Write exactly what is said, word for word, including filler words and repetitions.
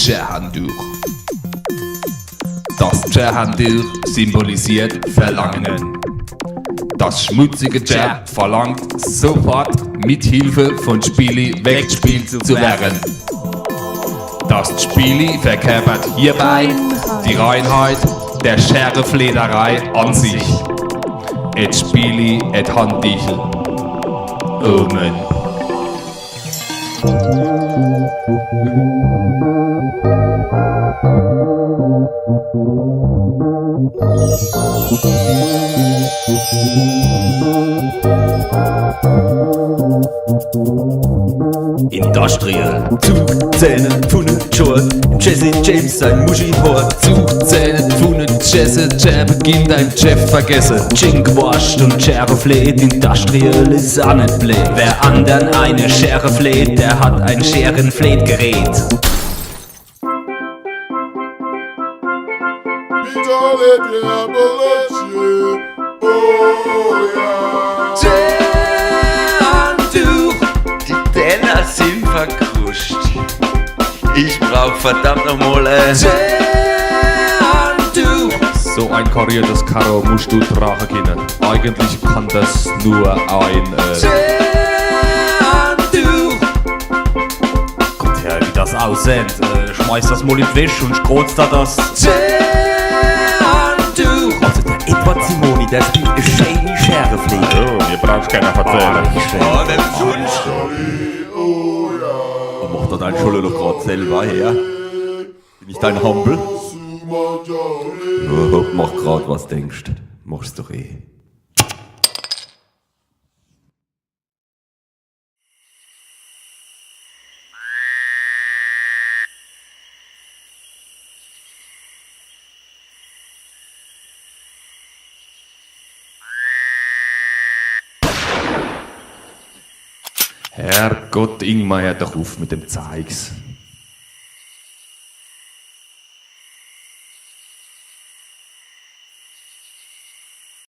Scherhandtuch. Das Scherhandtuch symbolisiert Verlangen. Das schmutzige Scher verlangt sofort, mit Hilfe von Spieli weggespielt zu werden. Das Spieli verkörpert hierbei die Reinheit der Schereflederei an sich. Et Spieli, et Handtichel. Amen. Industrial. Zugzähne, Pfunne, Short, Jesse James sein Muschi-Hoor. Zugzähne, Pfunne, Jesse, der beginnt ein Chef vergesse. Schinkwascht und Scherefled, Industrial is a net bleed. Wer andern eine Schere fleht, der hat ein Scherenfledgerät. Vitale Diabologie, oh ja. Scherhandtuch, die Teller sind verkruscht. Ich brauch verdammt nochmal ein Scherhandtuch. So ein kariertes Karo musst du tragen können. Eigentlich kann das nur ein, äh, Scherhandtuch. Kommt her, wie das aussieht. Äh, schmeiß das mal in die Wäsche und schrotz da das Scherhandtuch. Also der Edward Simoni, der spielt eine schöne Scherefled. Oh, mir brauchst keiner erzählen. Oh, nicht sonst. Und mach da dein Schulle doch grad selber her. Bin ich dein Humble? Ja, mach grad, was denkst. Machst doch eh. Herrgott, Ingmar, hör doch uff mit dem Zeigs.